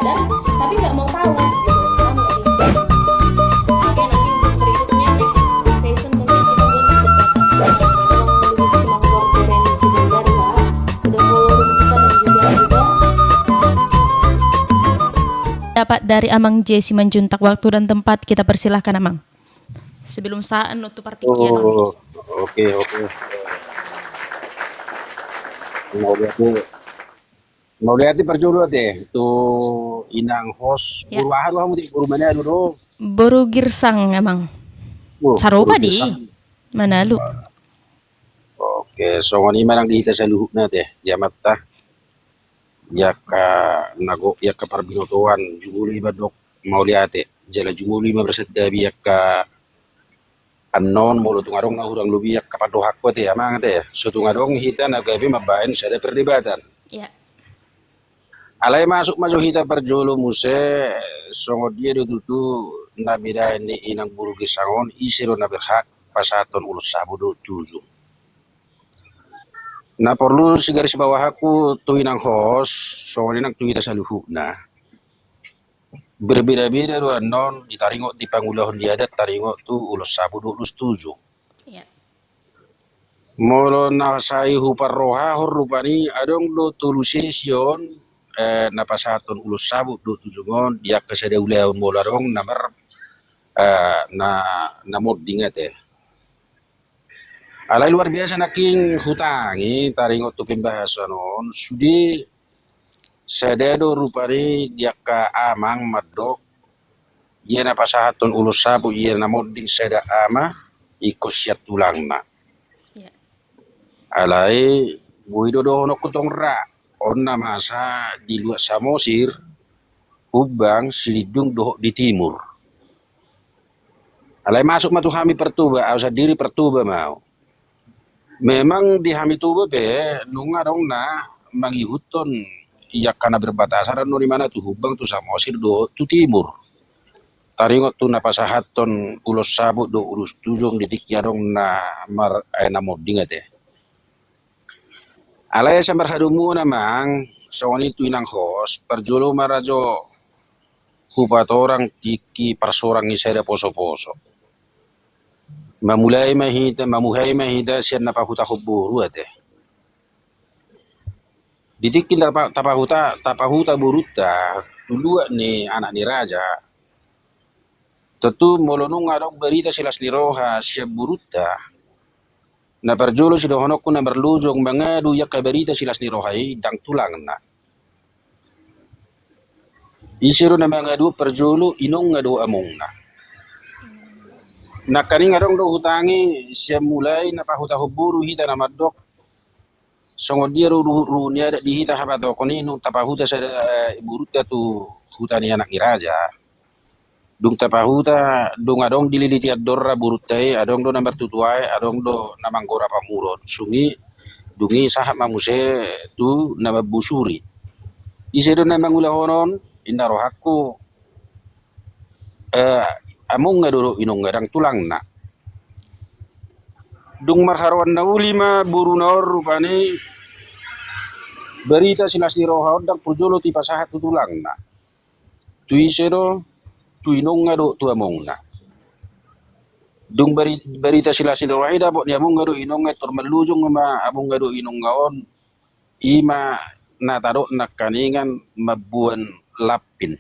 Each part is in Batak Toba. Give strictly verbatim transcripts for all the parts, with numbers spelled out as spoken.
Tapi nggak mau tahu gitu. Paham nggak sih? Oke, nanti untuk berikutnya, next session, mungkin kita buat untuk Bapak, eh, Bang Luis Mangkor Terenzi Siregar, ya. Udah follow room kita dan juga udah. Dapat dari Amang J Simanjuntak. Waktu dan tempat kita persilahkan, Amang. Sebelum saat untuk partikian. Oh, oke, oke. Mauliate, mauliate parjolo ate tu inang host. Ya. Boru aha do hamu ate, boru Manado do? Boru Girsang, Amang. Oh, sarupa boru di Girsang. Manado. Oke, songon i ma nang di hita saluhutna ate, di amanta. Di angka na gok, di angka parbinotoan, jumolo i mandok mauliate, jala jumolo i ma marsantabi angka annon, molo tung adong na hurang lobi angka pandohanku ate, Amang ate. So tung adong hita na gabe mambaen sada perdebatan. Iya. Alai masuk ma jo hita parjolo muse, songon dia do tutu na binaen ni inang boru Girsang on, ise do na berhak pasahathon ulos saput dohot tujung. Na porlu sigarisbawahanku tu inang host, songon i nang tu hita saluhutna. Berbeda-beda do annon di taringot di pangulahon ni adat taringot tu ulos saput dohot ulos tujung. Iya. Molo na sai huparrohahon rupani adong do tolu sesi on, eh, na pasahathon ulos saput dohot tujung on di angka sada ulaon molo adong na mar, eh, na, na monding ate. Alai luar biasa nangkin hutangi taringot tu pembahasan on, sude sada do rupani di angka amang mandok, ia na pasahathon ulos saput, ia na monding sada ama, ingkon sian tulangna. Iya. Alai boi do dohononku tong ra, on na masa di luat Samosir, Humbang, Silindung dohot di timur. Alai masuk ma tu hami Partoba, au sandiri Partoba ma au. Memang di hami Toba pe nunga adong na mangihuthon i angka na berbatasan annon, i ma na tu Humbang, tu Samosir dohot tu timur. Taringot tu na pasahathon ulos saput dohot ulos tujung di tingki adong na mar, eh, na monding ate. Alai asa marhadomuan amang, songon i tu inang host, parjolo ma ra jo hupatorang tingki parsorang ni sada poso-poso. Mamulai ma hita, mamuhai ma hita sian na pahutahon boru ate. Di tingki na pa-, tapahuta, tapahuta borunta tu luat ni anak ni raja. Tontu molo nunga adong barita silas ni roha sian borunta, na parjolo sidohononku na marlojong mangadu i angka barita silas ni roha i ndang tulangna. Ise do na mangadu on parjolo, inongna do amongna. Nangkaning adong do hutangi sian mulai na pahutahon boru hita na mandok, songon dia do ruhut-ruhut ni adat di hita habatokon i, nung tapahuta sada, eh, borunta tu huta ni anak ni raja. Dung tapahuta, dung adong dililiti andorra borunta i, adong do na martutuae, adong do na manggora pamuron. Dung i, dung i sahat ma muse tu na mambusuri. Ise do na mangulahon on, inna rohangku, eh, amongna do dohot inongna, ndang tulangna. Dung marharoan na uli ma boruna on rupani, barita silas ni roha on ndang parjolo dipasahat tu tulangna. Tu ise do, tu inongna dohot tu amongna. Dung bari-, barita silas ni roha i dapot ni amongna dohot inongna, tor marlojong ma amongna dohot inongna on, i ma na tadok nangkaningan mamboan lampin.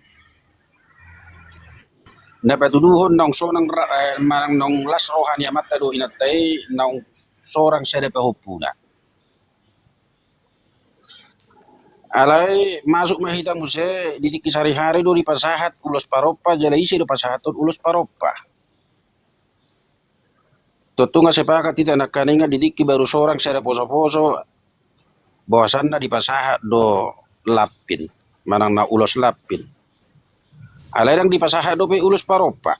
Na patuduhon naung sonang ra-, eh, manang naung las roha ni amanta dohot inanta i, naung sorang sada pahompuna. Alai masuk ma hita muse, di tingki sari-sari do dipasahat ulos parompa, jala ise do pasahathon ulos parompa. Tontu nga sepakat hita nangkaningan di tingki baru sorang sada poso-poso, bahwasanna dipasahat do lampin, manang na ulos lampin. Alai ndang dipasahat dope ulos parompa.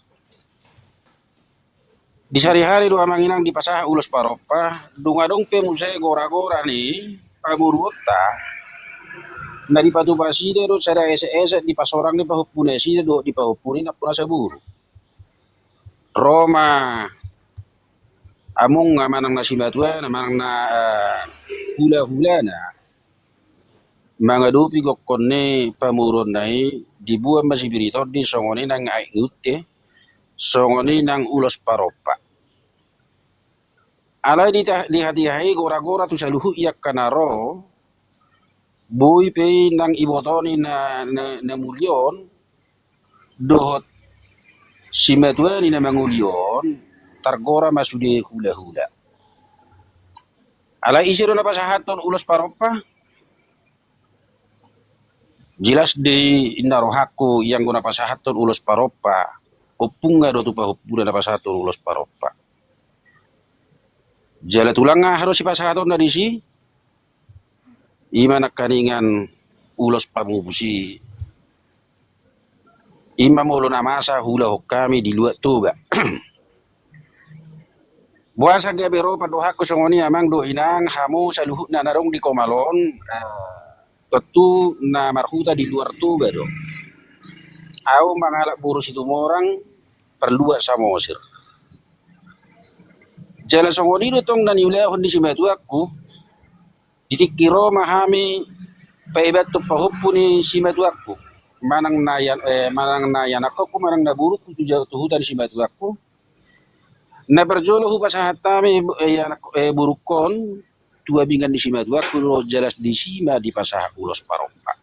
Di sari-sari do amang inang dipasahat ulos parompa, dung adong pe muse gora-gora ni pamoruonta, na dipatupa nasida do sada esek-esek di pasorang ni pahompu nasida dohot di pahompu ni nampuna saboru. Ro ma amongna manang na simatuana manang na, eh, hula-hulana mangadopi gokkon ni pamoruonna i dibuat ma sibiri tondi songon i nang aek ni unte, songon i nang ulos parompa. Alai di ta-, di hatiha i gora-gora tu saluhut i angka na ro, boi pe i nang iboto ni na, na, na muli on, dohot simatua ni na mangoli on, targora ma sude hula-hula. Alai ise do na pasahathon ulos parompa? Jelas do i na rohangku, ianggo na pasahathon ulos parompa, ompungna do tu pahompuna na pasahathon ulos parompa. Jala tulangna aha do sipasahatonna disi? I ma nangkaningan ulos pamupus i. I ma molo na masa huulahon hami di luat Toba. Boasa gabe ro pandohanku songon i, amang dohot inang, hamu saluhutna na adong di Komaloon, eh, tontu na marhuta di luar Toba do. Au mangalap boru Situmorang, parluat Samosir. Jala songon i do tong na niulahon ni simatuangku, di tingki ro ma hami paebathon pahompu ni simatuangku, manang na ian-, eh, manang na ianakhonku, manang na borungku tu ja-, tu huta ni simatuangku. Na parjolo hupasahat hami, eh, ianak-, eh, borungkon tu abingan ni simatuangku do, jelas disi ma dipasahat ulos parompa.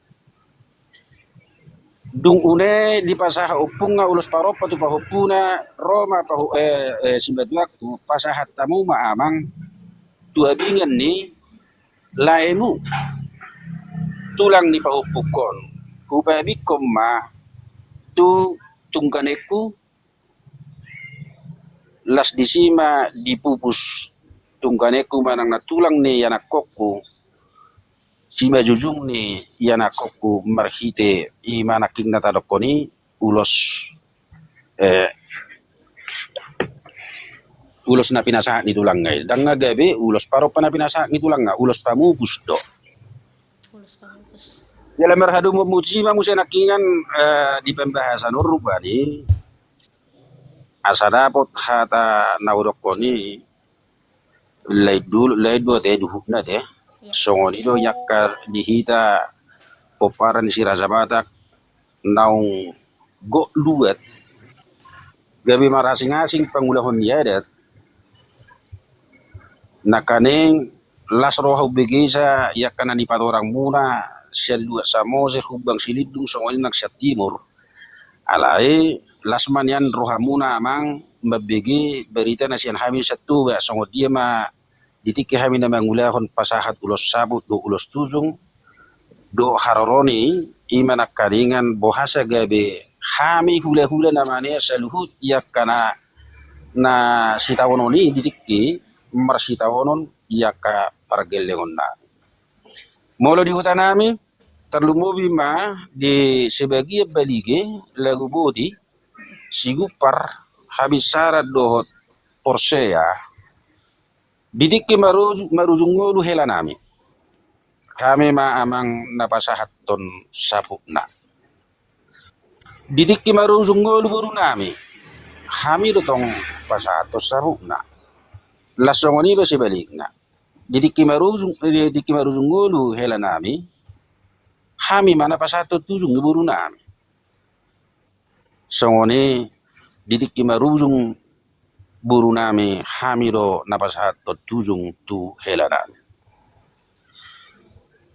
Dung une dipasahat ompungna ulos parompa tu pahompuna, ro ma paho-, eh, eh, simatuangku, pasahat hamu ma amang tu abingan ni laemu, tulang ni pahompungkon. Hupaabingkon ma tu tungganengku, las disi ma dipupus tungganengku manang na tulang ni ianakhonku, simajujung ni ianakhonku marhite i ma nangkin na tadokhon i ulos, eh, ulos na pinasahat ni tulangna i. Ndang gabe ulos parompa na pinasahat ni tulangna, ulos pamupus do. Ulos pamupus. Jala marhadomuan muse ma muse nangkiningan, eh, di pembahasan on rupani. Asa dapot hata na hudokhon i, lain dulu, lain do ate duhutna ate. Iya. Songon i do i angka di hita pomparan si Raja Batak naung gok luat, gabe marasing-asing pangulahon ni adat. Nangkaning las roha umbegesa i angka na nipatorangmuna sian luat Samosir, Humbang, Silindung, songon i nang sian timur. Alai las ma nian rohamuna amang mambege barita na sian hami sian Toba, songon dia ma di tingki hami na mangulahon pasahat ulos saput dohot ulos tujung dohot haroro ni i, i ma nangkaningan boasa gabe hami hula-hula na manea saluhut i angka na, na sitaonon i di tingki marsitaonon i angka pargellengon nami. Molo di huta nami, tarlumobi ma di sebagian Balige, Laguboti, Sigumpar, Habinsaran dohot Porsea, di tingki maru-, marujung ngolu hela nami. Hami ma amang na pasahathon saputna. Di tingki marujung ngolu boru nami, hami do tong pasahathon saputna. Las songon i pe sebalikna. Di tingki marujung, di tingki marujung ngolu hela nami, hami ma na pasahathon tujung ni boru nami. Songon i di tingki marujung boru nami, hami do na pasahathon tujung tu hela nami.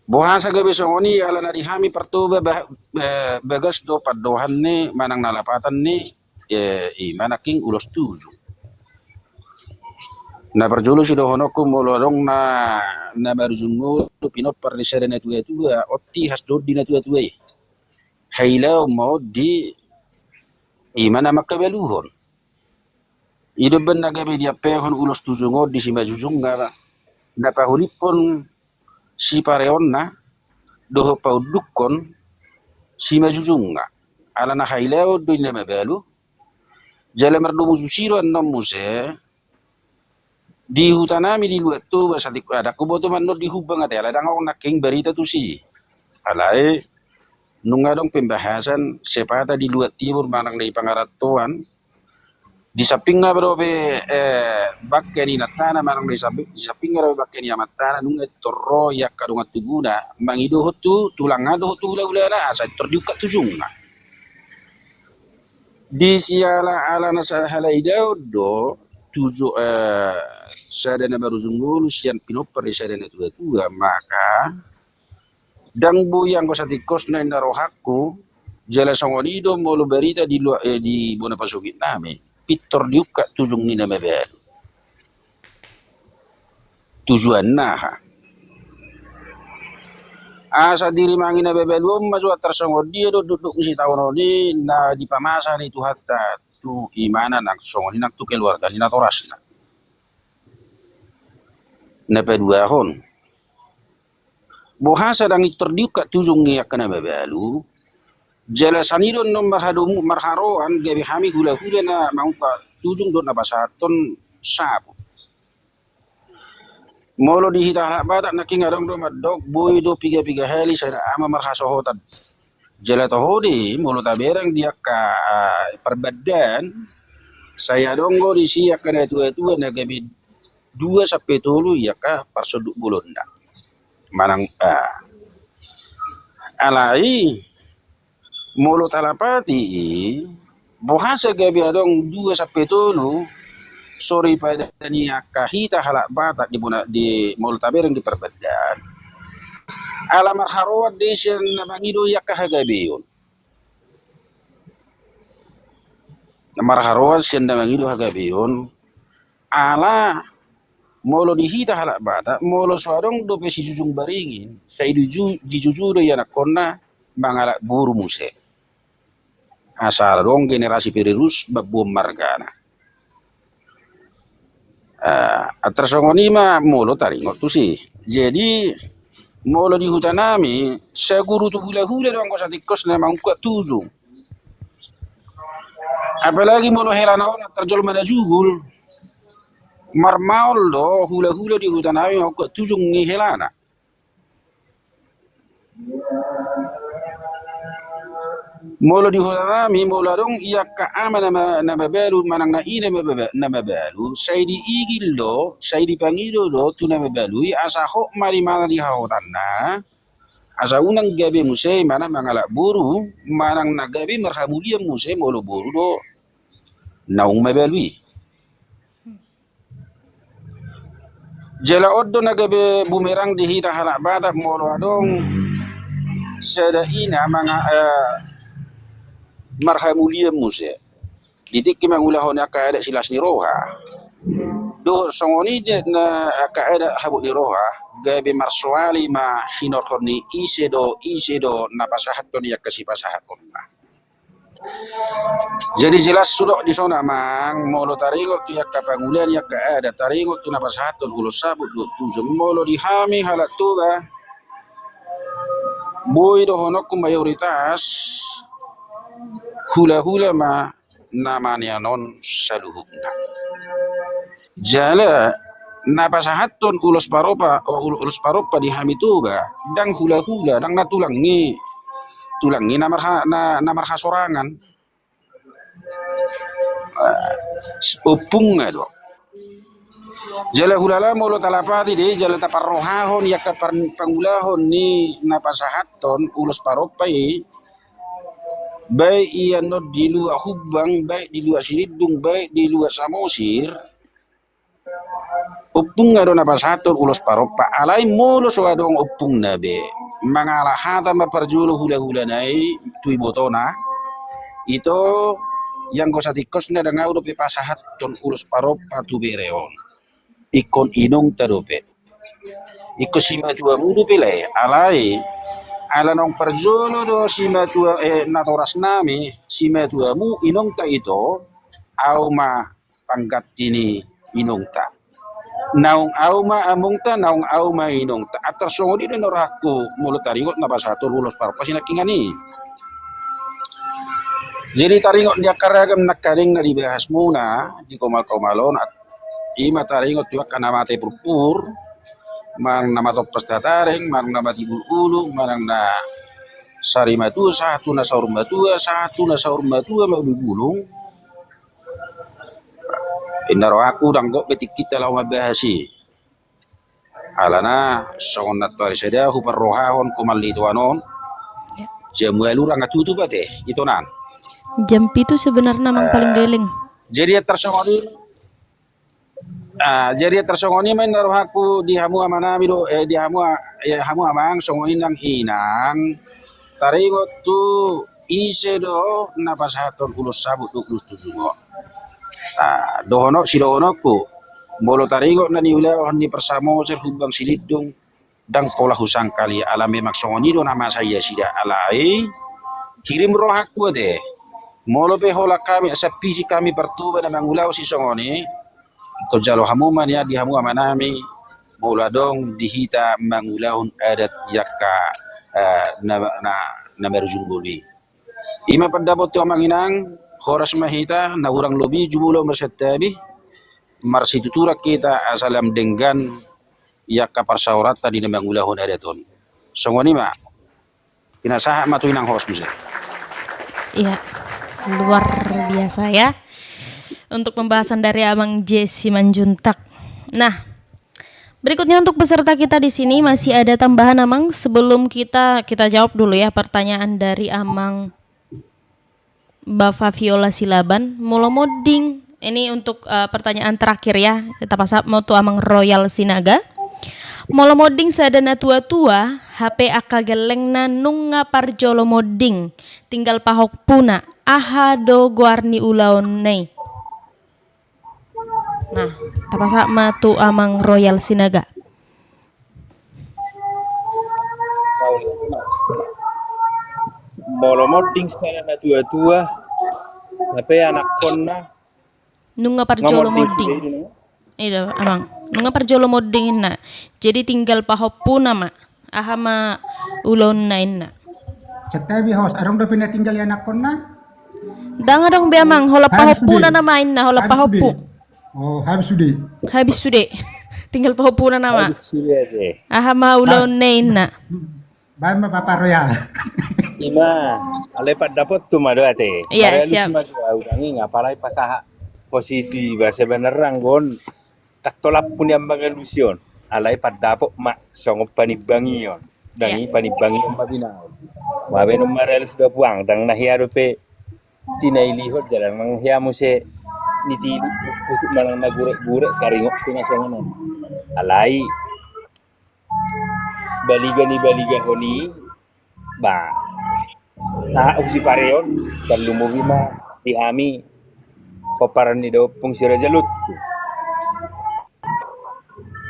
Boasa gabe songon i, ala na di hami partoba ba-, eh, bagas do pandohan ni manang na lapatan ni, eh, i ma nangkin ulos tujung. Na parjolo sidohononku, molo adong na, na marujung ngolu pinompar ni sada na tua-tua, on tihas do on di na tua-tua i. Hailaon ma on di i ma na mangkabaluhon. I do umbahen na gabe diampehon ulos tujung on di simajujungna, na pahuliphon sipareonna dohot paundukhon simajujungna. Ala na hailaon do i na mabalu. Jala mardomu tusi do annon muse, di huta nami di luat Toba, sahat tu adat huboto ma annon di Humbang ate, alai ndang adong nangkin barita tusi. Alai nunga adong pembahasan sepata di luat timur manang na di pangarantoan, di samping na dope, eh, bangke ni inantana manang di samping, di samping na dope bangke ni amantana, nunga tor ro i angka dongan tubuna mangidohon tu tulangna dohot tu hula-hulana asa tor diungkap tujungna. Di siala ala na sahalaidaon do tuju, eh, sada na marujung ngolu sian pinompar ni sada na tua-tua, maka ndang boi anggo satingkosna inna rohangku. Jala songon i do molo barita di luar, eh, di bona pasogit nami, pintor diungkap tujung ni na mabalu. Tujuanna aha? Asa dirimangi na mabalu on ma jo, tarsongon dia do dokdok ni sitaonon i na dipamasa ni Tuhanta tu imana nang songon i nang tu keluarga ni natorasna. Na paduahon, boha sa ndang pintor diungkap tujung ni angka na mabalu, jala sian i do annon marhadomu-, marharoan gabe hami hula-hula na mangungkap tujung dohot na pasahathon saput. Molo di hita halak Batak nangkin adong do mandok, boi do piga-piga hali sada ama marhasohotan. Jala toho do i molo tabereng di angka, ah, parbandaan, sai adong do disi angka na tua-tua na gabe dua sampe tolu i angka parsonduk bolonna. Manang, ah, alai molo talapati i, boha sa gabe adong dua sampe tolu, soripada ni angka hita halak Batak di bona, di molo tabereng di parbandaan. Ala marharoan do i sian na mangido i angka hagabeon. Marharoan sian na mangido hagabeon, ala molo di hita halak Batak, molo so adong dope sijujung baringin, sai dijuju-, dijuju do ianakhonna mangalap boru muse. Asa adong generasi penerus mamboan margana. Ah, tarsongon i ma molo taringot tusi. Jadi, molo di huta nami, saguru tu hula-hula do anggo satingkosna mangungkap tujung. Apalagi molo helana on antar jolma na jugul. Marmaol do hula-hula di huta nami mangungkap tujung ni helana. Molo di huta nami, molo adong i angka ama na ma-, na mabalu, manang na ina ma-, ma-, na mabalu, sai diigil do, sai dipangido do tu na mabalu i, asa hot ma di mana di hahotanna, asa unang gabe muse i manang mangalap boru, manang na gabe marhamulian muse molo boru do naung mabalu i. Jala on do na gabe bumerang di hita halak Batak molo adong sada ina manga-, eh, marhamulian muse. Di tingki mangulahon angka adat silas ni roha. Dohot songon i do na angka adat habot ni roha, gabe marsoali ma hinorhon ni ise do, ise do na pasahathon i angka sipasahatonna. Jadi jelas sudok di son amang, molo taringot tu angka pangula ni angka adat, taringot tu na pasahathon ulos saput dohot tujung, molo di hami halak Toba, boi dohononku mayoritas hula-hula ma na manean on saluhutna. Jala na pasahathon ulos parompa, o, ul-, ulos parompa di hami Toba, ndang hula-hula, ndang na tulang ni, tulang ni na marha-, na, na marhasorangan. Ah, s-, ompungna do. Jala hulala molo talapati do i, jala taparrohahon i angka par-, pangulahon ni na pasahathon ulos parompa i, baik i annon di luat Humbang, baik di luat Silindung, baik di luat Samosir, ompungna do na pasahathon ulos parompa, alai molo so adong ompungna be, mangalap hata ma parjolo hula-hulana i tu ibotona, ito ianggo satingkosna ndang ahu dope pasahathon ulos parompa tu bere on. Ingkon inongta dope. Ingkon simatuamu dope lae, alai ala naung parjolo do simatua, eh, natorasnami, simatuamu inongta ito, ahu ma pangganti ni inongta. Naung ahu ma amongta, naung ahu ma inongta. Antar songon i do na rohangku molo taringot na pasahathon ulos parompa sinangkingan i. Jadi taringot di angka ragam nangkaning na dibahasmuna di komal-komal on, ima taringot tu angka na mate purpur, manang na matompas tatareng, manang na matibul ulu, manang na sari matua, sahat tu na saur matua, sahat tu na saur matua maulibulung. Inna rohangku ndang gok be tingkinta laho mambahas i. Alana songon nantoari sada huparrohahon komal ni itoan on. Ya. Jam ualu ndang tutup ate itoan an. Jam pitu sebenarna, Amang, paling leleng. Jadi, tarsongon i, ah, jadi tarsongon i ma inna rohangku di hamu amanami do, eh, di hamu a-, eh, hamu amang, songon i nang inang. Taringot tu ise do na pasahathon ulos sabut dohot ulos tutu on. Ah, dohonok, sidohonokku. Molo taringot na niulahon ni Parsamosir humbang Silindung, ndang pola husangkali, ala memang songon i do na masa i nasida, alai hirim rohangku ate. Molo pe holan hami, asa fisik hami Partoba na mangulahon sisongon i, ingkon jalo hamu ma nian di hamu amanami, molo adong di hita mangulahon adat i angka, eh, na, na, na marujung ngolu i. I ma pandapot tu amang inang, horas ma hita, na hurang lobi jumolo marsantabi, marsituturan hita asa lam denggan i angka parsaoranta di na mangulahon adat on. Songon i ma. Pinasahat ma tu inang host muse. Iya, luar biasa ya. Untuk pembahasan dari Amang Jesse Manjuntak. Nah, berikutnya untuk peserta kita di sini masih ada tambahan, Amang, sebelum kita, kita jawab dulu ya pertanyaan dari Amang Bava Viola Silaban, molo monding, ini untuk, eh, pertanyaan terakhir ya, tapasahat ma tu Amang Royal Sinaga. Molo monding sada na tua-tua, hape angka gellengna nunga parjolo monding, tinggal pahompuna, aha do goar ni ulaonna i? Nah, tapasahat ma tu Amang Royal Sinaga. Molo monding sada na tua-tua, hape anakkonna nunga parjolo monding. Iya, Amang. Nunga parjolo monding inna. Jadi tinggal pahompuna ma. Aha ma ulaonna inna. Santabi host, adong dope na tinggal i anakkonna? Ndang adong be, Amang, holan pahompuna nama inna, holan pahompu. Oh, habis sude. Habis sude. Tinggal pahompuna nama. Habis sude ate. Aha ma ulaonna inna. Baen ma Papa Royal. I ma, alai pandapothu ma do ate. Iya, siap. Maralus ma do au, ndang inga, apalagi pasahat positif, bahasa bener anggon. Tang tolap hu nian mangalusi on, alai pandapot ma songon panimbangion. Ndang i panimbangion ma binahen. Baen on maralus do puang, ndang na hea dope tinailihon jala ndang na hea muse nitilik, usuk manang na gurek-gurek taringot tu na songon on. Alai baliga ni baligahon i, ba, sahat hu Sipareon, tarlumobi ma di hami pomparan ni daompung si Raja Lontung.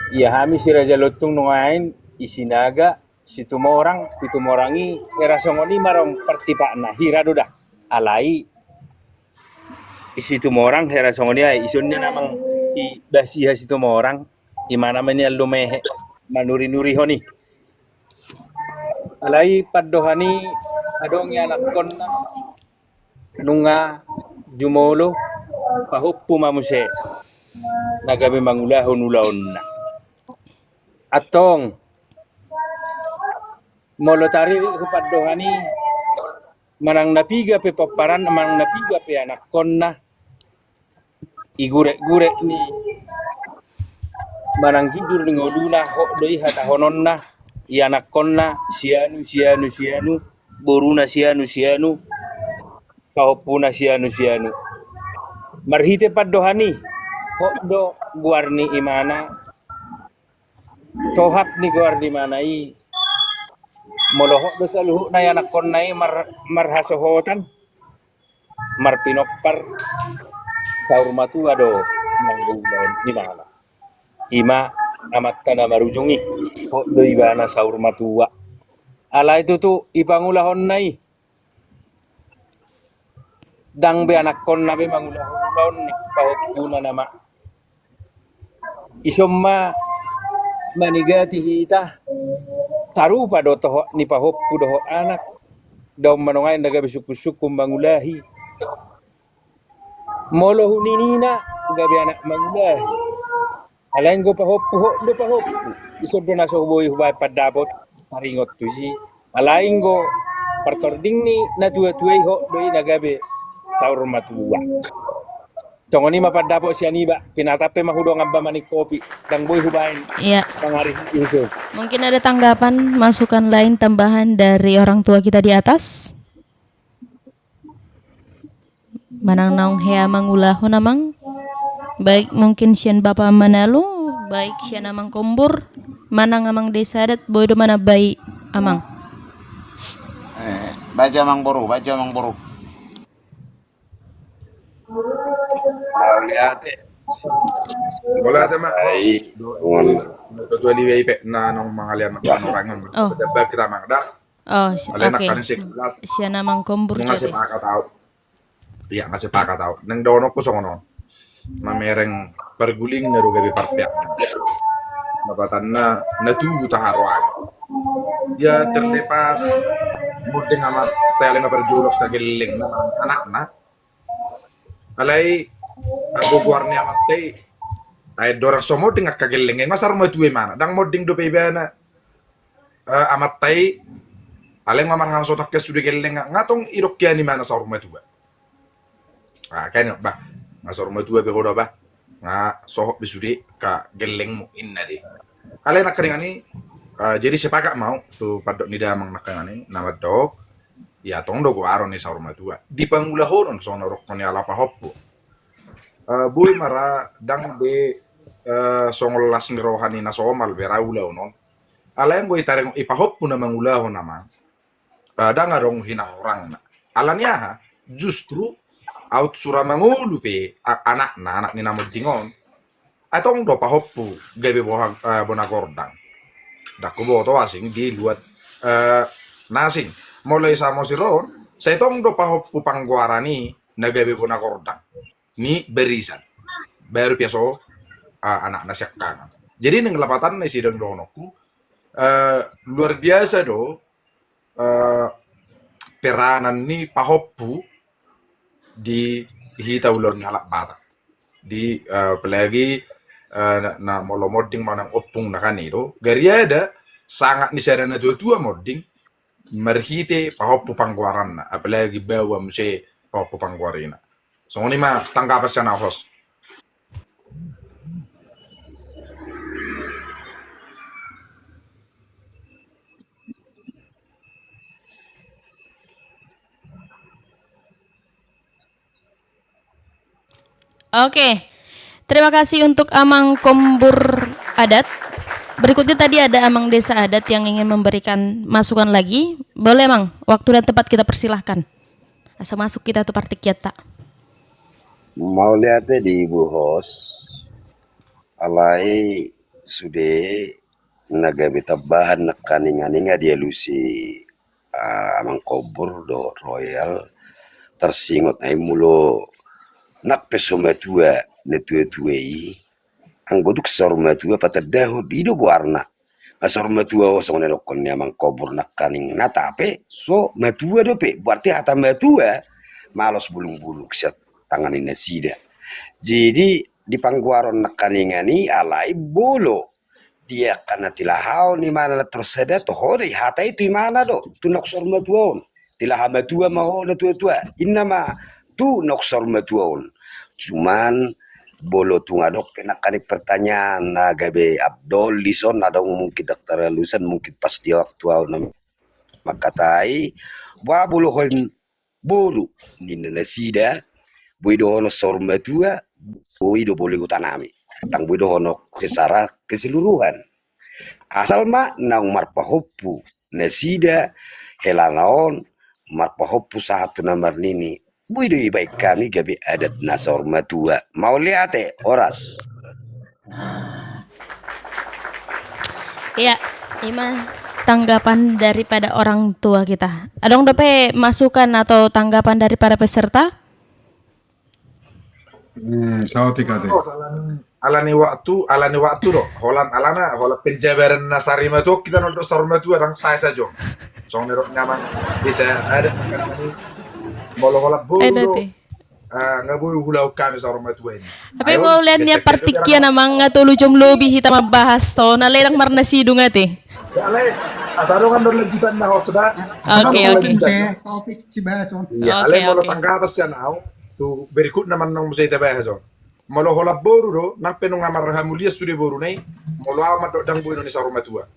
Ia hami si Raja Lontung nuaeng i Sinaga, Situmorang, Situmorang i hira songon i ma rong partipakna, hira do da. Alai i Situmorang hira songon i, ai ison nian amang i Basiha Situmorang, imana ma nian lumehe manurinurihon i. Alai pandohan i adong i anakkonna nunga jumolo pahompu ma muse na gabe mangulahon ulaonna. Antong molo taririk hu pandohan i manang na piga pe pomparan, manang na piga pe anakkonna, i gurek-gurek ni manang jujur ni ngoluna, hot do i hatahononna, i anakkonna sianu, sianu, sianu, boruna sianu, sianu, pahompuna sianu, sianu. Marhite pandohan i hot do goar ni imana, tohap ni goar ni imana i. Molo hot do saluhutna i anakkonna i mar-, marhasohotan, marpinompar, saur matua do mangulahon imana. I ma amanta na marujung i, hot do ibana saur matua. Alai tutu i pangulahonna i, ndang be anakkonna be mangulahon ulaonna, pahompuna nama. Ison ma manigati hita, sarupa do tohot ni pahompu dohot anak. Daong ma nuaeng na gabe sungkun-sungkun mangulahi. Molo huninina gabe anak mangulahi, alai anggo pahompu, hot do pahompu. Ison do na so huboi hubaen pandapot taringot tusi. Alai anggo partording ni na tua-tua i, hot do i na gabe saur matua. Songon i ma pandapot sian iba, pinatap pe ma hu dongan ba manik kopi, ndang boi hubaen. Iya. Mungkin ada tanggapan, masukan lain, tambahan dari orang tua kita di atas? Manang naung hea mangulahon, Amang? Baik mungkin sian Bapa Manalu, baik sian Amang Kombur, manang Amang Desa Adat, boi do manambai, Amang? Eh, baca, Amang Boru, baca, Amang Boru. Mauliate. Mauliate, Amang. Ai, oh, tuan. Ketua ni W I P na naung mangalean. Oh. Kita, Amang, da. Oh, si-, oke. Sian Amang Kombur. Nunga jadi sepakat au. Ia, nunga sepakat au. Naeng dohononku songon on. Mamereng pargulingna do gabe parpeak. Lapatanna na tubu taharoan. Ya, terlepas mundeng amat tai, alai nunga parjolo angka gellengna, anakna. Alai anggo goar ni amat tai, ai dorang so mundeng angka gellengna, nunga saur matua imana, ndang mundeng dope ibana. Eh, amat tai, alai nunga marhasohotan sude gellengna, nunga tong idok hea imana saur matua. Ah, kan, bah, nunga saur matua be ho da, bah. Nunga sohot be sude angka gellengmu, inna dei. Alai nangkaningan i, eh, jadi sepakat ma au tu pandok ni damang nangkaningan i, na mandok, ia tong do goaron ni saur matua. Di pangulahonon songon na didokkon ni ala pahompu. Eh, boi ma ra ndang be, eh, songon las ni roha ni na somal be ra ulaon on. Alai anggo itaringot i pahompu na mangulahon, Amang, eh, ndang adong hinahorangna. Ala ni aha? Justru aut sura mangolu pe a-, anakna, anak ni na mundeng on, ai tong do pahompu gabe boha-, eh, bona gordang. Ndang huboto asing di luat, eh, na asing. Molo i Samosir on, sai tong do pahompu panggoaran i na gabe bona gordang ni barisan. Baru pe so, eh, anakna siangkangan. Jadi naeng lapatanna i, sidang dohononku, eh, luar biasa do, eh, peranan ni pahompu di hita ulaon ni halak Batak. Di, eh, apalagi, eh, na, na molo mundeng manang ompung na kan i do. Gariada sangap ni sada na tua-tua mundeng marhite pahompu panggoaranna, apalagi baoa muse pahompu panggoarina. Songon i ma tanggapan sian au, host. Oke. Terima kasih untuk Amang Kombur Adat. Berikutnya tadi ada Amang Desa Adat yang ingin memberikan masukan lagi. Boleh, Mang. Waktu dan tempat kita persilahkan. Asa masuk kita tu partingkianta. Mauliate di Ibu host. Alai sude na gabe tambahan nangkaningan i nga dialusi, ah, Amang Kombur dohot Royal, tarsingot nai molo nang pe so matua na tua-tua i, anggo dung saur matua patandahon i do goarna. Nga saur matua ho songon na didokkon ni Amang Kombur nangkaning, na tape so matua dope, berarti hata matua malos bulung-bulung sian tangan ni nasida. Jadi di panggoaron nangkaningan i alai molo di angka na tilahaon imana na torus sada, toho do i hata i tu imana do, tu naung saur matua on. Tilaha matua ma ho na tua-tua, inna ma tu naung saur matua on. Cuman molo tung adong pe nangkaning pertanyaan na gabe afdol dison, adong mungkin ndang tarlalusan, mungkin pas di waktu au na mangkatai, ba molo ho boru ninna nasida, boi dohonon saur matua, boi do molo di huta nami. Ndang boi dohonon secara keseluruhan. Asal ma naung marpahompu nasida, hela na on marpahompu sahat tu na marnini, boi do dibaen hami gabe adat na saur matua. Mauliate, horas. Iya, ima tanggapan daripada orang tua kita. Adong dope masukan atau tanggapan dari para peserta? Hmm, saotik ate. Oh, ala ni, ala ni waktu, ala ni waktu do. Holan, alana, holan penjabaran na saur matua, hita na dok saur matua ndang sae sajo. Songon na dok ni amang, bisa ada kan ni. Molo holan boru do. Ah, nga boi huulahon hami saur matua i. Tapi nga hulean ni partingkian, amang, nga tolu jam lobi hita mambahas, to na ledang marnasi dung ate. Ya, le, asa adong do lanjutanna, host, da. Oke, oke. Topik sibahas on. Iya, oke, ale molo tanggapan sian au tu berikutna, manang muse tabahas on. Molo holan boru do, nang pe nunga marhamulian sude boruna i, molo au mandok ndang boi do ni saur matua.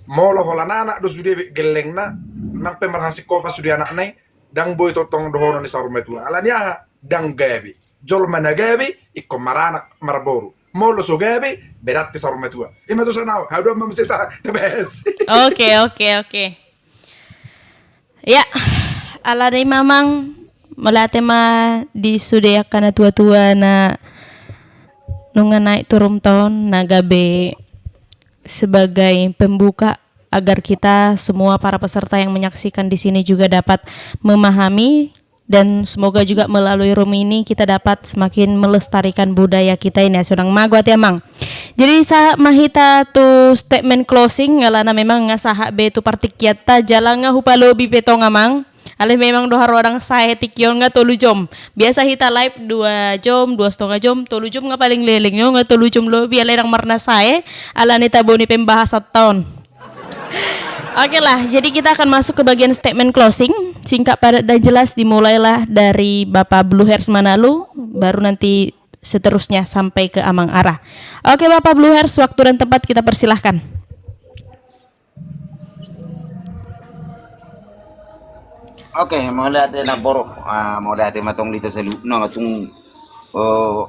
Molo holan anak do sude gellengna, nang pe marhasingkopan sude anakna i, ndang boi tongtong dohonon ni saur matua. Ala ni aha? Ndang gabe. Jolma na gabe ingkon maranak marboru. Molo so gabe, berarti saur matua. Ima tu sonau, haduan ma muse ta, tabahas. Oke, oke, oke. Ya, alani i ma amang, mauliate ma di sude angka na tua-tua na nunga naik turun ton na gabe sebagai pembuka agar kita semua para peserta yang menyaksikan di sini juga dapat memahami dan semoga juga melalui room ini kita dapat semakin melestarikan budaya kita ini, ya, sonang mago ate amang. Jadi sahat ma hita tu statement closing, alana memang nga sahat be tu partingkianta jala nga hupalobi pe tong amang. Alai memang do haroa ndang sae tingki on nga tolu jom. Biasa hita live dua jom, dua setengah jom, tolu jom nga paling leleng, yo nga tolu jom lobi alai ndang marna sae, alani tabo ni pembahasan ta on. Oke lah, jadi kita akan masuk ke bagian statement closing. Singkat, padat, dan jelas, dimulailah dari Bapak Blue Hairs Manalu, baru nanti seterusnya sampai ke Amang Ara. Oke, Bapak Blue Hairs, waktu dan tempat kita persilahkan. Oke, mauliate na boru. Ah, mauliate ma tong di hita saluhutna, nga tung, eh,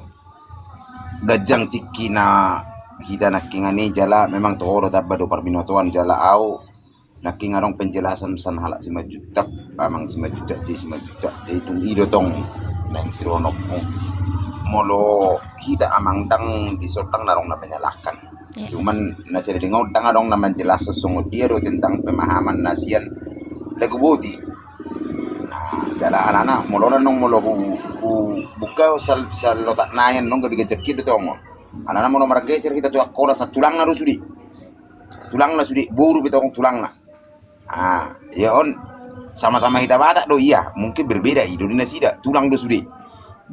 ganjang tingki na hita nangkingan i jala memang toho do tamba do parbinotoan jala au nangkin adong penjelasan sian halak Simanjuntak, amang Simanjuntak, di Simanjuntak. Jadi tung i do tong naeng sidohononku. Molo hita amang ndang, dison ndang na adong na menyalahkan. Iya. Cuman na jadi dengau ndang adong na manjelas songon dia do tentang pemahaman na sian lagu boti. Nah, jala alana molo na nong molo hu, hu buka sal, sal lotak nai nong gabe ganjang i do tong on. Alana molo margeser hita tu Angkola, sa tulangna do sude. Tulangna sude, boru pe tong tulangna. Ah, ya on, sama-sama hita Batak do, iya, mungkin berbeda i do di nasida, tulang do sude.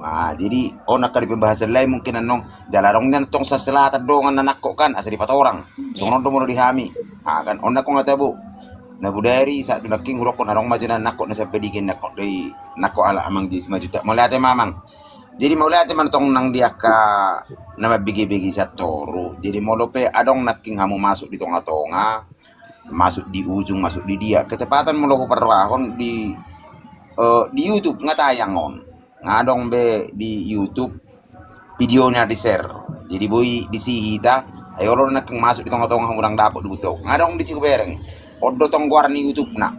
Ah, jadi on angka di pembahasan lain mungkin annon, jala adong nian tong sa selatan dongan na nangkok kan, asa dipatorang. Songon on do molo di hami. Ah, kan on nangkok nga tabo. Na bodari saat tu nangkin hudokkon adong ma jo na nangkok na sampe digi nangkok di nangkok ala amang di Simanjuntak. Mauliate ma amang. Jadi mauliate ma tong nang di angka na mambege-bege sian toru. Jadi molo pe adong nangkin hamu masuk di tonga-tonga, masuk di ujung, masuk di dia. Ketepatan molo huparrohahon di, eh, di YouTube nga tayang on. Nga adong be di YouTube video na di-share. Jadi boi disi hita, ai olo do nangkin masuk di tonga-tonga hamu ndang dapot dibuat. Nga adong disi hubereng. On do tong goar ni YouTube-na.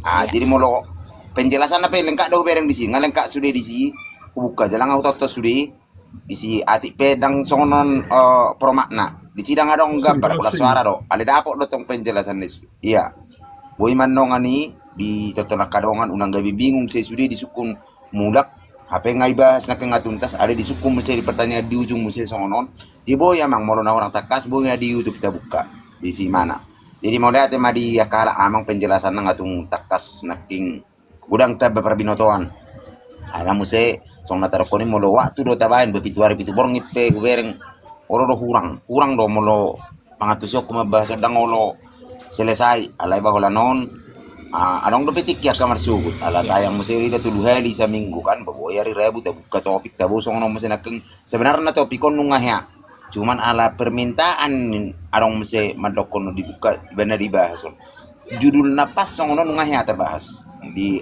Ah, iya. Jadi molo penjelasanna pe lengkap do hubereng disi, nga lengkap sude disi. Hubuka jala nga hutonton sude. Disi atik pe ndang songon on, eh, formatna. Disi ndang adong gambar, kolang suara do. Alai dapot do tong penjelasan ni su-, iya. Boi ma nongan i ditonton angka dongan, unang gabe bingung sai sude disungkun mulak. Hape nga ibahas nangkin nga tuntas, alai disungkun muse di pertanyaan di ujung muse songon on. Jadi boi amang molo na hurang tangkas, boi na di YouTube tabuka. Disi mana. Jadi mauliate ma di angka halak amang penjelasanna nga tung tangkas nangkin. Godang tamba parbinotoan. Alana muse songon na tadokkon i molo waktu do tabaen, ba pitu ari pitu borngin pe hubereng. Olo do hurang, hurang do molo pangantusionku mambahas on ndang olo selesai. Alai ba holan on, ah, adong dope tingki angka marsogot. Ala tayang muse hita tolu hali saminggu kan, ba boi ari Rabu tabuka topik, tabo songon on muse nangkin. Sebenarna topik on nunga hea. Cuman ala permintaan adong muse mandokkon dibuka, ba na dibahas on. Judulna pas songon on nunga hea tabahas di,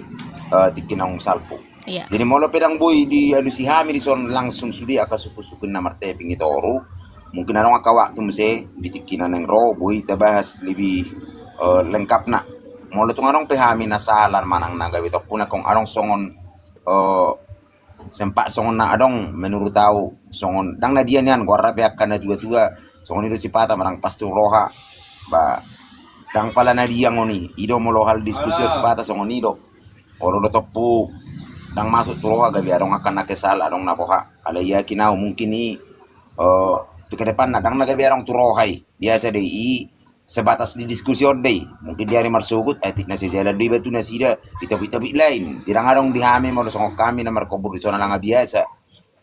eh, tingki naung salpu. Iya. Jadi molo pe ndang boi dialusi hami dison langsung sude angka sungkun-sungkun na marteping i toru. Mungkin adong angka waktu muse di tingki na naeng ro boi tabahas lebih, eh, lengkapna. Molo tung adong pe hami na sala manang na gabe topuna kong adong songon, eh, sempat songon na adong menurut au songon ndang na dia nian goarna pe angka na tua-tua songon i do sipata manang pas tu roha. Ba ndang pala na dia ngoni i do molo hal diskusi sipata songon i do. Olo do tompu ndang masuk tu roha gabe adong angka na kesal adong na boha. Alai yakin au mungkin i, eh, tu kedepanna ndang na gabe adong tu roha i. Biasa do i sebatas di diskusi on do i. Mungkin di ari marsogot, eh, atik na sejalan do iba tu nasida di topik-topik lain. Ndang adong di hami molo songon hami na markompor dison ala nga biasa.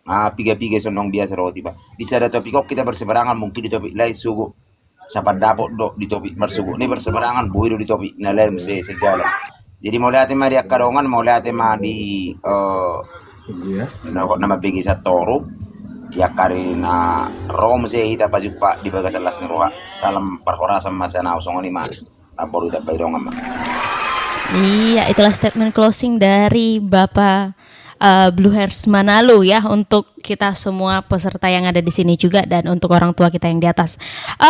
Ah, piga-piga songon biasa dohot iba. Di sada topik on hita berseberangan, mungkin di topik lain sogot. Sapandapot do di topik marsogot ni berseberangan, boi do di topik na lain muse sejalan. Jadi mauliate ma di angka dongan, mauliate ma di, eh, na, na mambege sian toru. Di angka ari na ro muse hita pajumpa di bagasan las ni roha. Salam parhorasan ma sian au, songon i ma. Namboru, tambai dongan ma. Iya, itulah statement closing dari Bapak eh, Blue Hairs Manalo ya, untuk kita semua peserta yang ada di sini juga dan untuk orang tua kita yang di atas.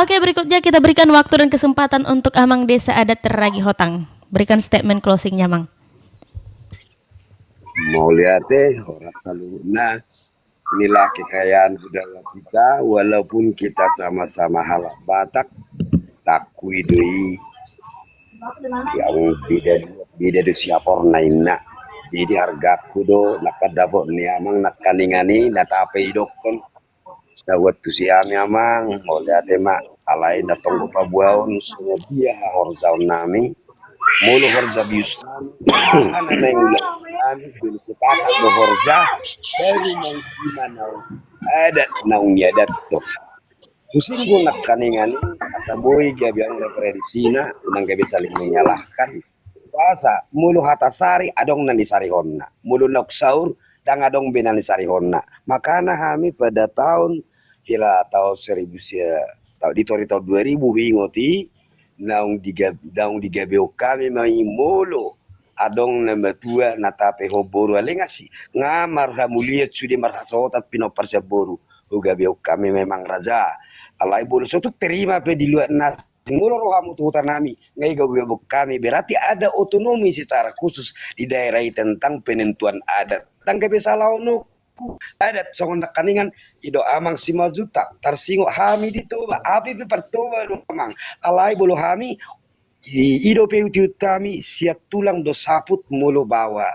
Oke, berikutnya kita berikan waktu dan kesempatan untuk Amang Desa Adat Ragi Hotang. Berikan statement closing-nya, Mang. Mauliate, horas saluhutna. Inilah kekayaan budaya kita, walaupun kita sama-sama halak Batak, ndang huida i, yang beda, beda do siaporna inna. Jadi hargaku do nangkin dapot ni amang nangkiningan i, na tape idokkon. Na buat tusi hami amang, mauliate ma, alai na tong do paboaon songon dia horjaon nami. Molo horja bius nami, aha na naeng ulaon nami, jolo sepakat do horja. Baru naung ima naung adat, naung niadathon. Husinggung nangkiningan i, asa boi gabe on referensina, unang gabe saling menyalahkan. Asa molo hata sari adong na nisarihonna, molo naung saur ndang adong be na nisarihonna. Makana hami pada taon, hira taon seribu sia, taon, di tori taon dua ribu huingot i, naung diga-, naung digabehon hami ma i molo adong na matua na tapehon boru, ale nga si, nga marhamulian sude marhasohotan pinompar sian boru, hugabeon hami memang raja. Alai molo so tung terima pe di luat na asing, molo rohamu tu huta nami, nga i gabeon hami, berarti ada otonomi secara khusus di daerah i tentang penentuan adat. Ndang gabe salah on. Adat songon nangkiningan, i do amang Simanjuntak, tarsingot hami di Toba, api pe par Toba do amang. Alai molo hami, i, i do pe ihutihut hami, sian tulang do saput molo baoa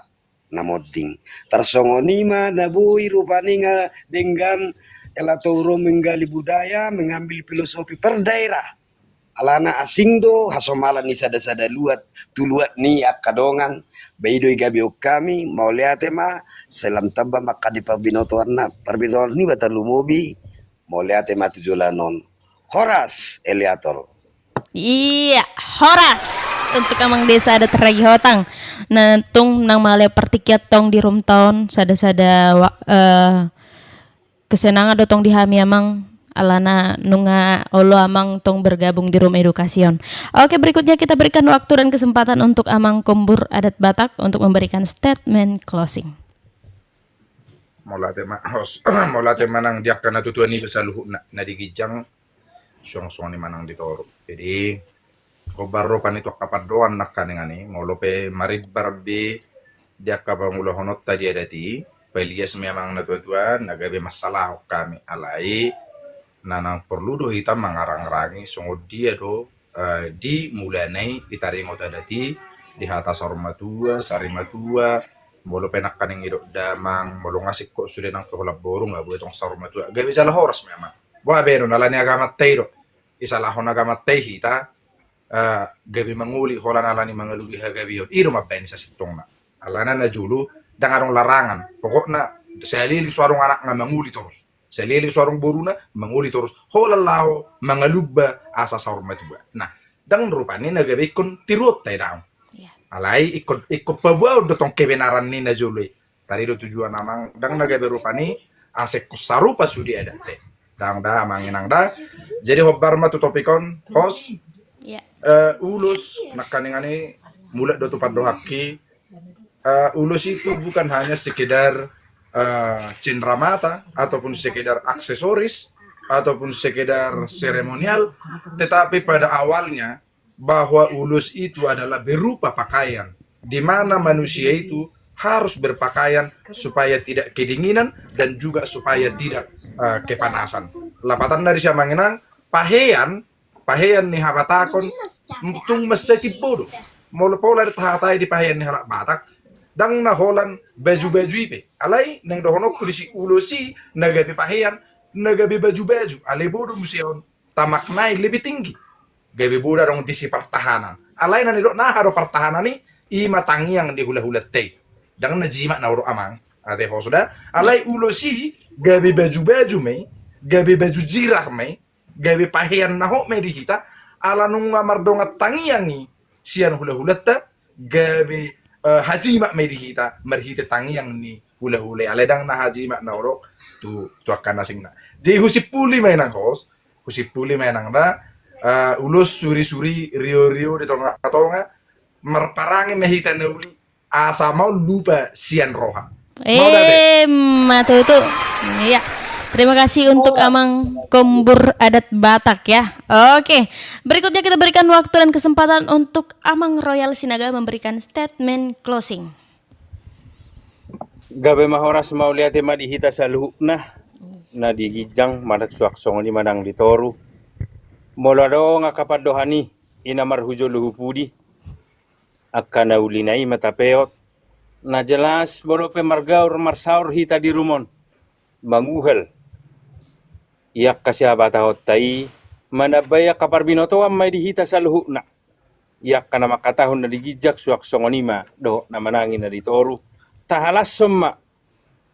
na monding. Tarsongon i ma na boi rupani nga denggan hela Toru menggali budaya, mengambil filosofi per daerah. Alana asing do hasomalan ni sada-sada luat tu luat ni angka dongan. Ba i do i gabeon hami, mauliate ma, salam tamba ma angka di parbinotoanna, parbinotoan niba tarlumobi, mauliate ma tu joloan on. Horas, Eliator. Iya, horas untuk Amang Desa Adat Ragi Hotang. Na tung nang male partingkian tong di rumta on, sada-sada wa-, eh, kesenangan do tong di hami amang, alana nunga olo amang tong bergabung di Rumah Edukasi on. Oke, berikutnya kita berikan waktu dan kesempatan untuk Amang Kombur Adat Batak untuk memberikan statement closing. Mauliate ma, host. Mauliate ma nang di angka natuatua niba saluhutna, na di ginjang, suang songon i ma nang di toru. Jadi, hombar rupani tu angka pandohan nangkiningan i, molo pe marimbar be di angka pangulahononta di adat i, palias memang natuatua, na gabe mansalahon hami, alai na nang porlu do hita mangarangrangi songon dia do, eh, di mulana i, di taringot adat i, di hata saur matua, sari matua, molo pe nangkining i do damang, molo nga singkop sude nang tu holan boru, nga boi tong saur matua, gabe jala horas memang. Boha be do, alani agamanta i do, isalahon agamanta i hita, eh, gabe mangoli, holan alani mangalugi hagabeon. I do mambaen sasintongna. Alana na jolo, ndang adong larangan. Pokokna, saleleng so adong anakna mangoli torus. Saleleng so adong boruna, mangoli torus. Holan laho mangalumba asa saur matua. Nah, ndang rupani na gabe ingkon tiruonta i daong. Iya. Alai ingkon, ingkon paboaon do tong kebenaran ni na jolo i. Tarido tujuan amang, ndang na gabe rupani, asa ingkon sarupa sude adat i. Ndang da, amang inang da. Jadi hombar ma tu topik on, host. Iya. Eh, ulos, nangkiningan i, mulak do tu pandohanki. Eh, ulos itu bukan hanya sekedar, eh, cenderamata, ataupun sekedar aksesoris, ataupun sekedar seremonial, tetapi pada awalnya bahwa ulos itu adalah berupa pakaian, di mana manusia itu harus berpakaian supaya tidak kedinginan dan juga supaya tidak, eh, kepanasan. Lapatanna disi amang inang, pahean, pahean ni habatahon, tung mansai timbo do. Molo pola do tahatai di pahean ni halak Batak, ndang na holan baju-baju i pe. Alai naeng dohononku disi, ulos i na gabe pahean, na gabe baju-baju, alai boi do muse on tamaknai lebih tinggi. Gabe boi do adong disi partahanan. Alai na nidok na aha do partahanan i, i ma tangiang ni hulahulanta i. Ndang na jimat na hudok amang, ate host da. Alai ulos i gabe baju-baju ma i, gabe baju jirah ma i, gabe pahean na hot ma i di hita, ala nunga mardongan tangiang i sian hulahulanta, gabe, eh, hajimat ma i di hita marhite tangiang ni hulahula i. Alai ndang na hajimat na hudok tu, tu angka na asingna. Jadi husimpuli ma i nang host, husimpuli ma i nang da, eh, ulos suri-suri, rio-rio di tonga-tonga, marparange ma hita na uli, asa maol lupa sian roha. Emma tutu. Iya. Terima kasih untuk Amang Kombur Adat Batak ya. Oke, berikutnya kita berikan waktu dan kesempatan untuk Amang Royal Sinaga memberikan statement closing. Gabe ma horas, mauliate ma di hita saluhutna na di ginjang, manang suang songon i manang di toru. Molo adong angka pandohan i, i na marhujolo hu pudi, angka na ulina i ma tapeot. Na jelas, molo pe margaul marsaor hita di rumon, manguhal i angka sihabatahonta i, manambai angka parbinotoan ma i di hita saluhutna. I angka na mangkatahon na di ginjang suang songon i ma dohot na manangihon na di toru. Tahalashon ma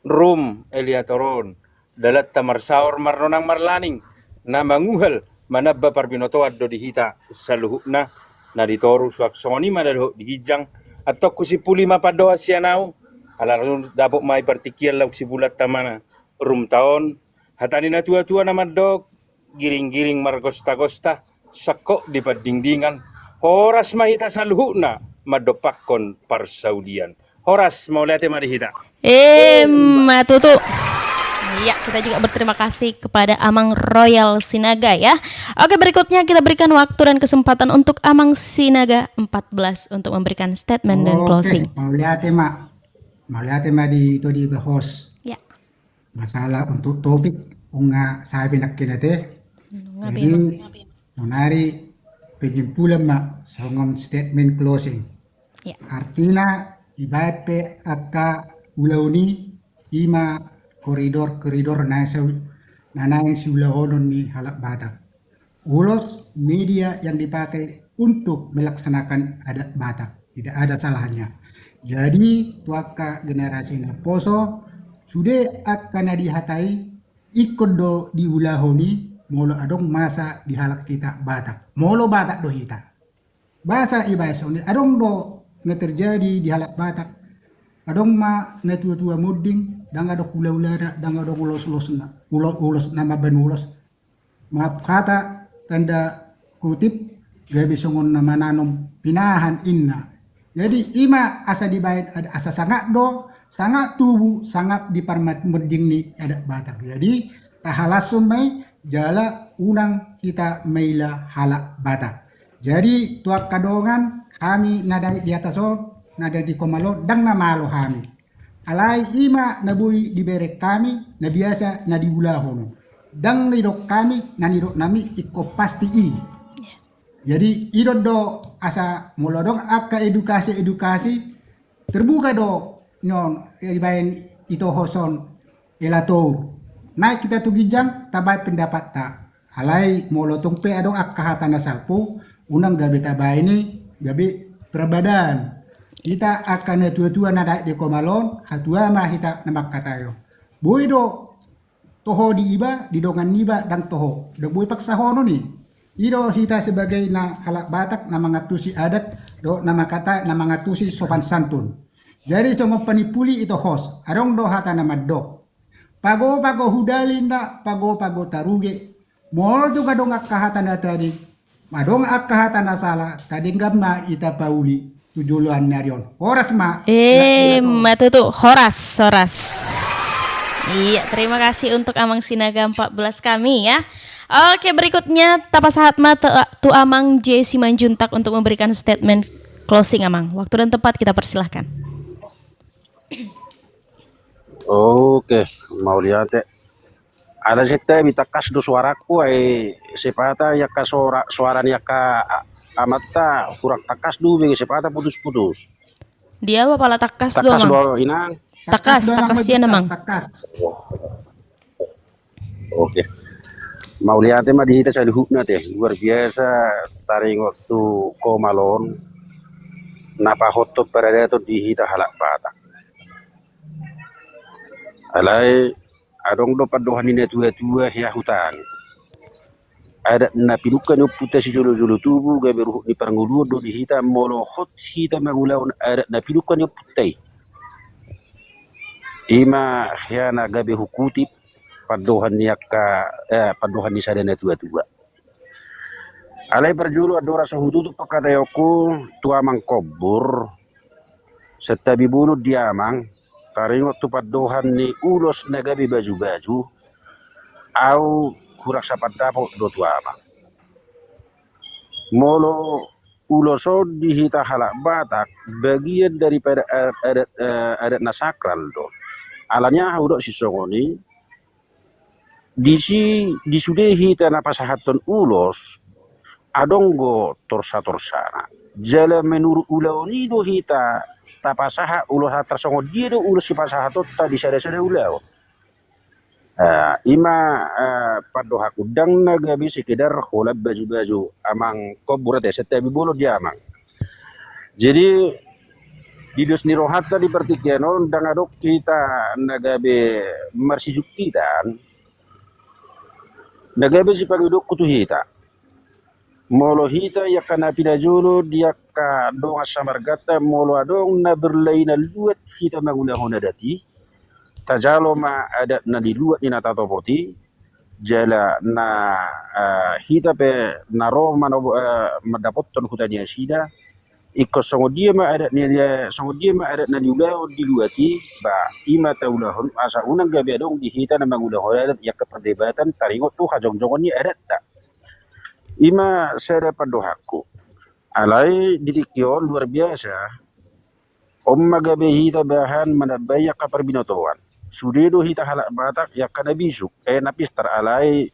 rum eleator on, dalanta marsaor marnonang marlaning, na manguhal manamba parbinotoan do di hita saluhutna, na di toru suang songon i ma na dohot di ginjang. Antong husimpuli ma pandohan sian ahu, ala dapot ma i partingkian laho sibulan tamana rumta on. Hata ni na tuatua na mandok, giringgiring margostagosta, sangkot di pandingdingan. Horas ma hita saluhutna mandompakkon parsaulian. Horas, mauliate ma di hita. Emma tutu. Iya, kita juga berterima kasih kepada Amang Royal Sinaga ya. Oke, berikutnya kita berikan waktu dan kesempatan untuk Amang Sinaga empat belas untuk memberikan statement dan closing. Oke, mauliate ma. Mauliate ma di, tu di host. Ya. Masalah untuk topik, nunga sabi nangkin ate. Jadi, sonari penyimpulan ma songon statement closing. Ya. Artina, ibaen pe angka ulaon i, i ma koridor-koridor na naeng siulahonon ni halak Batak. Ulos media yang dipakai untuk melaksanakan adat Batak. Tidak ada salahnya. Jadi, tu angka generasi na poso, sude angka na dihatai, ingkon do diulahon i, molo adong masa di halak hita Batak. Molo Batak do hita. Boasa ibaen songon i, adong do na terjadi di halak Batak. Adong ma na tuatua monding, ndang adong ulaulana, ndang adong ulosulosna, ulo-, ulos na mambaen ulos. Maaf kata, tanda kutip, gabe songon na mananom pinahan inna. Jadi, i ma asa dibaen ad-, asa sangap do, sangap tubu, sangap di parmanding ni adat Batak. Jadi, tahalashon ma i, jala unang hita maila halak Batak. Jadi, tu angka dongan, hami na daek di atas on, na daek di komal on, ndang na malo hami. Alai i ma na boi dibereng hami, na biasa na diulahon. Ndang nidok hami, na nidok nami ingkon pasti i. Jadi, i do do asa molo adong angka edukasi-edukasi, terbuka do nion, eh, dibaen ito hoson eleator. Naek hita tu ginjang, tabaen pendapatta. Alai molo tung pe adong angka hata na salpu, unang gabe tabaen i gabe perbadaan. Hita angka na tuatua na daek di komal on, hatua ma hita na mangkatai on. Boi do toho di iba, di dongan niba ndang toho. Ndang boi paksahonon i. I do hita sebagai na halak Batak na mangantusi adat, dohot na mangkata-, na mangantusi sopan santun. Jadi songon panimpuli ito host, adong do hata na mandok. Pago-pago hudali nda, pago-pago taruge. Molo tung adong angka hata na tading, adong angka hata na sala, tadinggan ma hita pauli tu joloan ni ari on. Horas ma. Emma tutu, horas, horas. Iya, terima kasih untuk Amang Sinaga empat belas kami ya. Oke, berikutnya tapasahat ma tu, tu Amang J Simanjuntak untuk memberikan statement closing, Amang. Waktu dan tempat kita persilahkan. Oke, mauliate. Ala setta bi tangkas do suaraku, ai sipata i angka suara, suara ni angka a-, amanta hurang tangkas do, bege sipata putus-putus. Dia apa pala tangkas do, Amang? Tangkas do, Inang. Tangkas, tangkas do, tangkas Amang, sian, Amang. Tangkas. Oke. Mauliate ma di hita saluhutna te. Luar biasa taringot tu komal on na pahothon paradaton di hita halak Batak. Alai adong do pandohan ni na tuatua, hea hutang. Adat na pinungka ni ompunta sijolojolo tubu, gabe ruhut ni parngoluon do di hita, molo hot hita mangulahon adat na pinungka ni ompunta i. I ma hea na gabe hukutip pandohan ni angka, eh, pandohan ni sada na tuatua. Alai parjolo andorang so hututup pangkataionku tu Amang Kombur, santabi bolon di Amang, taringot tu pandohan ni ulos na gabe baju-baju, au hurang sapandapot do tu amang. Molo ulos on di hita halak Batak, bagian daripada adat, adat, eh, adat na sakral do. Alani aha hudok sisongon i, di si, di sude hita na pasahathon ulos, adong do torsa-torsana. Jala menurut ulaon i do hita tapasahat ulos, tarsongon dia do ulos sipasahatonta di sada-sada ulaon. Ah, ima, ah, pandohanku, ndang na gabe sekedar holan baju-baju amang kombur ate, santabi bolon di amang. Jadi, di dos ni rohanta di partingkian on, ndang adong hita na gabe marsijungkitan, na gabe sipangidoonku tu hita. Molo hita i angka na pinajolo di angka dongan samarganta, molo adong na berlainan luat hita mangulahon adat i, tajalo ma adat na di luat ni na tatopot i, jala na, eh, hita pe na ro manobo, eh, mandapothon huta ni nasida, ingkon songon dia ma adat ni, songon dia ma adat na niulahon di luat i, ba, ima taulahon, asa unang gabe adong di hita na mangulahon adat i angka perdebatan taringot tu hajongjongon ni adatta. Ima sada pandohanku. Alai di tingki on luar biasa. On ma gabe hita bahan manambai angka parbinotoan. Sude do hita halak Batak i angka na bisuk, eh, na pistar, alai,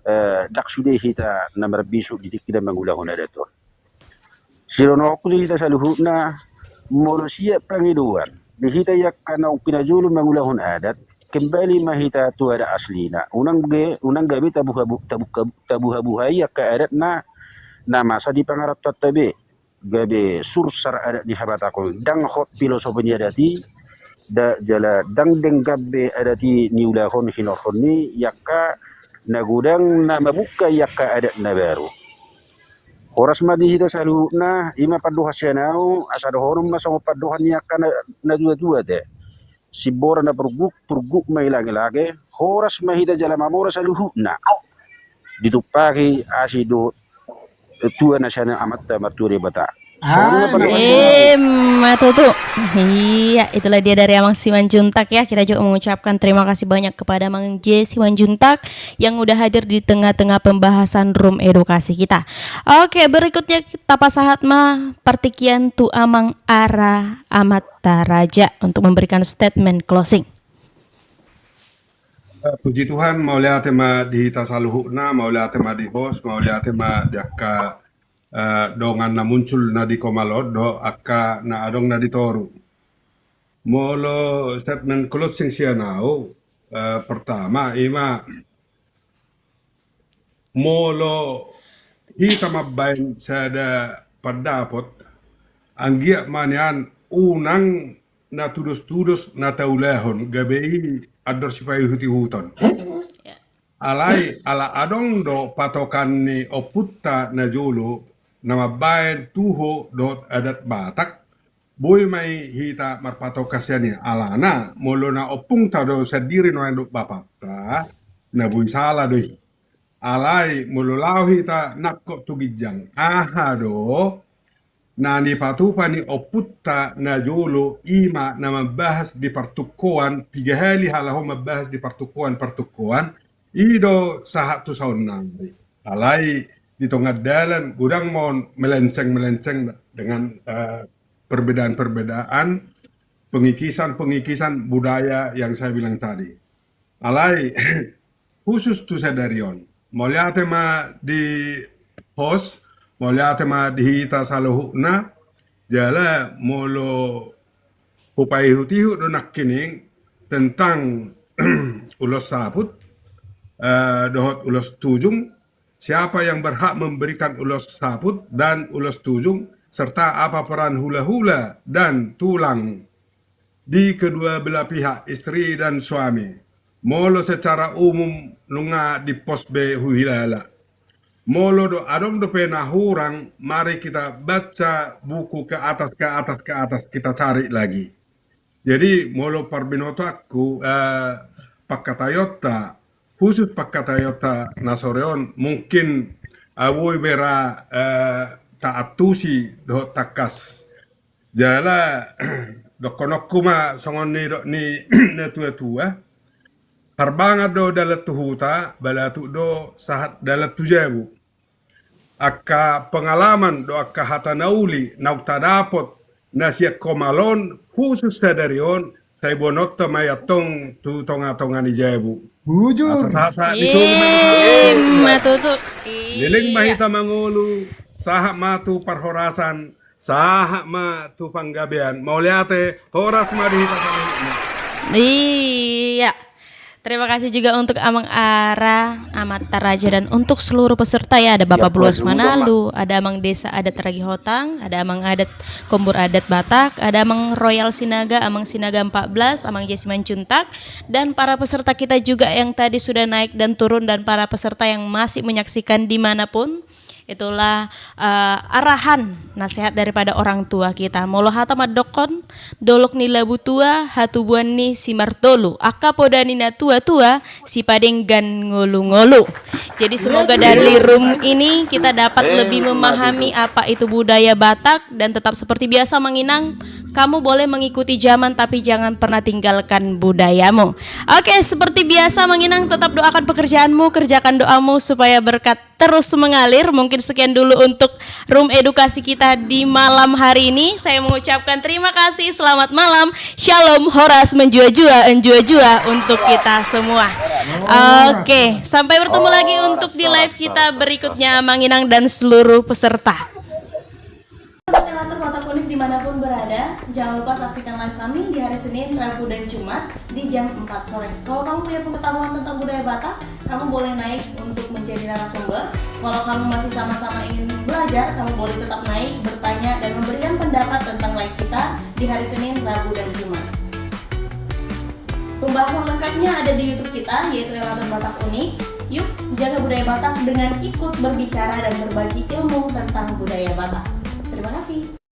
eh, ndang sude hita na marbisuk di tingki na mangulahon adat on. Sidohononku di hita saluhutna, molo siap pangidoan di hita i angka naung pinajolo mangulahon adat, kembali ma hita tu adat aslina. Unang ge, unang gabe tabuha-, tabuha-, tabuha-buhai angka adat na, na masa di pangarantoanta be. Gabe sursar adat ni habatahon, ndang hot filosofi ni adat i, da, jala ndang denggan be adat i niulahon hinorhon ni i angka na godang na mamungka i angka adat na baru. Horas ma di hita saluhutna, ima pandohan sian au, asa dohonon ma songon pandohan ni angka na, na tua-tua te. Simbora na purguk, purguk ma i lage-lage, horas ma hita jala mamora saluhutna. Ditumpaki asi dohot tua na sian amanta martua Debata. Songon i ma pandohan sian au. Emma tutu. Iya, itulah dia dari Amang Simanjuntak ya. Kita juga mengucapkan terima kasih banyak kepada Amang J Simanjuntak yang udah hadir di tengah-tengah pembahasan Room Edukasi kita. Oke, berikutnya kita pasahat ma partingkian tu Amang Ara Amanta Raja untuk memberikan statement closing. Eh, puji Tuhan, mauliate ma di hita saluhutna, mauliate ma di host, mauliate ma di angka, eh, dongan na muncul na di komal on dohot angka na adong na di toru. Molo statement closing sian au, eh, pertama, ima molo hita mambaen sada pandapot, anggiat ma nian unang na tudos-tudos na taulahon, gabe i andor sipaihut-ihuton. Ya. Alai, ala adong do patokan ni ompunta na jolo, na mambaen tuho dohot adat Batak, boi ma i hita marpatokan sian i. Alana, molo na ompunta do sandiri nuaeng dohot bapanta, na boi sala do i. Alai, molo laho hita nangkok tu ginjang, aha do na nipatupa ni ompunta na jolo, ima na mambahas di partungkoan, piga hali halak on mambahas di partungkoan-partungkoan, i do sahat tu saonnari. Alai di tongah dalan godang ma on melenceng-melenceng dengan, eh, perbedaan-perbedaan, pengikisan-pengikisan budaya yang saya bilang tadi. Alai, khusus tu sadari on, mauliate ma di host, mauliate ma di hita saluhutna, jala molo hupaihut-ihut do nangkining tentang ulos saput, eh, dohot ulos tujung, siapa yang berhak memberikan ulos saput dan ulos tujung, serta apa peran hula-hula dan tulang di kedua belah pihak, istri dan suami. Molo secara umum nunga dipos be huhilala. Molo do adong dope na hurang, mari kita baca buku ke atas, ke atas, ke atas, kita cari lagi. Jadi, molo parbinotoanku, eh, pangkataionta, khusus pangkataionta na sore on, mungkin, eh, boi be ra, eh, taantusi dohot tangkas. Jala, Dohononku ma songon nidok ni na tua-tua. Harbangan do dalan tu huta, balatuk do sahat dalan tu jabu. Angka pengalaman dohot angka hata na uli naung tadapot na sian ho malon, khusus sadari on, sai boanonta ma i antong tu tonga-tonga ni jabu. Bujur. Asa sahat-sahat ni solu ma i. Ima tutu. Leleng ma hita mangolu, sahat ma tu parhorasan, sahat ma tu panggabean. Mauliate, horas ma di hita saluhutna. Iya. Terima kasih juga untuk Amang Ara, Amanta Raja, dan untuk seluruh peserta ya, ada Bapak Buluas Manalu, ada Amang Desa Adat Ragi Hotang, ada Amang Adat Kombur Adat Batak, ada Amang Royal Sinaga, Amang Sinaga empat belas, Amang Jasiman Cuntak, dan para peserta kita juga yang tadi sudah naik dan turun, dan para peserta yang masih menyaksikan dimanapun. Itulah eh, arahan nasihat daripada orang tua kita. Molo hata mandokkon, dolok ni labu tua, hatubuan ni si martolu. Angka poda ni na tua-tua, sipadenggan ngolu-ngolu. Jadi semoga dari room ini kita dapat lebih memahami apa itu budaya Batak dan tetap seperti biasa Amang Inang, kamu boleh mengikuti zaman tapi jangan pernah tinggalkan budayamu. Oke, seperti biasa Amang Inang tetap doakan pekerjaanmu, kerjakan doamu supaya berkat terus mengalir. Mungkin sekian dulu untuk room edukasi kita di malam hari ini. Saya mengucapkan terima kasih, selamat malam, shalom, horas, menjua-jua, enjua-jua untuk kita semua. Oke, sampai bertemu lagi untuk di live kita berikutnya, Amang Inang dan seluruh peserta. Untuk Relatur Batak Unik dimanapun berada, jangan lupa saksikan live kami di hari Senin, Rabu, dan Jumat di jam empat sore. Kalau kamu punya pengetahuan tentang budaya Batak, kamu boleh naik untuk menjadi narasumber. Walau kamu masih sama-sama ingin belajar, kamu boleh tetap naik, bertanya, dan memberikan pendapat tentang live kita di hari Senin, Rabu, dan Jumat. Pembahasan lengkapnya ada di YouTube kita, yaitu Relatur Batak Unik. Yuk, jaga budaya Batak dengan ikut berbicara dan berbagi ilmu tentang budaya Batak. Terima kasih.